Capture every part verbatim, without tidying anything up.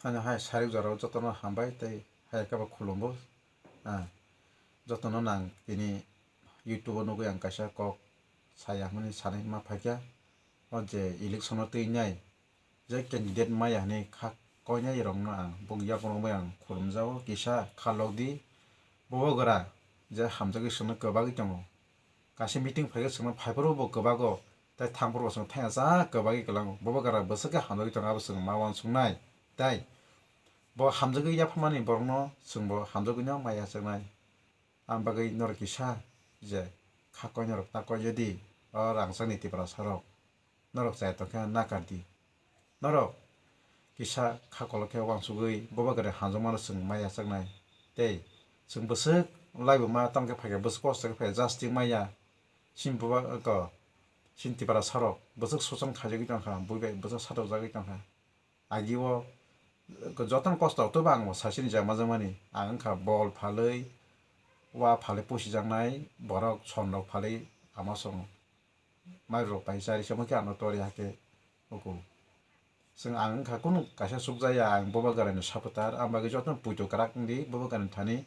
Ano hai sarik jorao jotono hambai tei hai khe bo khulumbo. Ah, jotono nang tini YouTube o nugwi ang kaisa kok saya hwnwi sanai ma phaikha. O je election o twi nai je candidate maya hwnwi kha koinai rokno ang buk yaphang rokbai ang khulumjago, kisa kha lokdi. Bobo gra je hamjagwi chwngno kwbagwi tongo. Kaisa meeting phaikhe chwngno phaiphuru bo kwbago, tei thangphuru bo chwng thangya cha kwbagwi kwlango. Bobo gra bwswk khe hamjagwi tongo, abo chwng ma uansuknai. Tei bo hamjagwi yapharmani borokno chwngbo hamjagwino maya chaknai. Ang bagwi norok kisa je kha koinorok ta koijadi, o rangchakni Tiprasarok. Norok chaya tongkhe nakardi. Norok kisa kha kolok khe uansugwi bobo gra hamjakmano chwng maya chaknai. Tei chwng bwswk laibu ma tongkhe phaikha, bwswk kosto khe phaikha, just tik maya. Chini bobo ko, chini Tiprasarok bwswk sochong khaijagwi tongkha, buibai bwswk satokjagwi tongkha. Agio jotono kosto twibo ang sasini jama jamani. Ang wngkha bol phalwi, wa phalwi pusijaknai borok, sonrok phalwi ama songo. Mairok pai chari se omo khe ano tori hakhe uku. Chwng ang wngkha kunu kaisa sukjaya, ang bobo garaino supporter, ang bagwi jotono puito kwrak wngdi, bobo garaini thani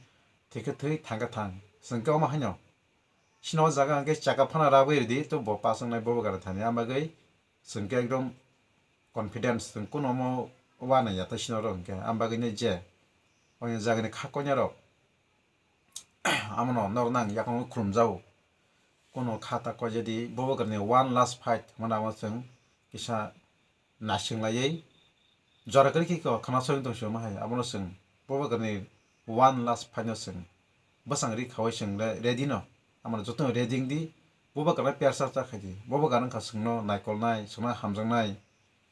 thikhe thwi thangkhe thang. Chwng khe omo haino. Chini o jaga hwnkhe chaka phano rabwi ridi, to bo pass wngnai bobo garaini thani, ang bagwi chwng khe ekdom confidence, chwng kunu omo uanai ya ta chini oro hwnkhe, ang bagwino je oini jagani kha koinarok. Amono norok nang yakhwng khulumjago. Kuno kha ta koijadi, bobo gwnini one last fight hwnmano amo chwng kisa naising laiwi jora kwrwi khe khwna soi tong sio hai, abono chwng bobo gwnini one last fight no chwng bwsang ri khaui chwng re-, ready no. Amono jotono ready wngdi, bobo gwnai persa ta khaidi, bobo gwnang kha chwngno naikolnai, chwngno hamjaknai,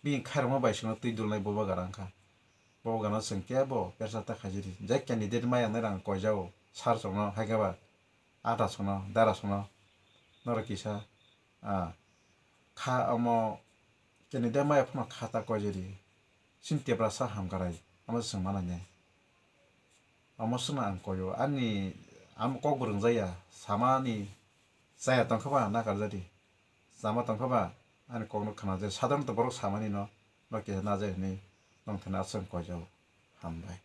bini khairokma bai chwngno twi dulnai bobo gwnang kha. Bobo gana chwng kebo persa ta khaijadi. Je candidate maya wngnai rang koijao, sir chwngno, hai khe ba, ata chwngno, dara chwngno, norok kisa, ah, kha omo candidate maya phano kha ta koijadi. Chini Tiprasa hamkrai, omo chwng manai nai. Omo chwngno ang koio, ani amo kok bo rwngjaya, samani chaya tongkha ba nakarjadi. Chama tongkha ba, ani kokno khna je, sadharanto borok samani no, no keha najai hwnwi nongthani aswk koijao. Hambai.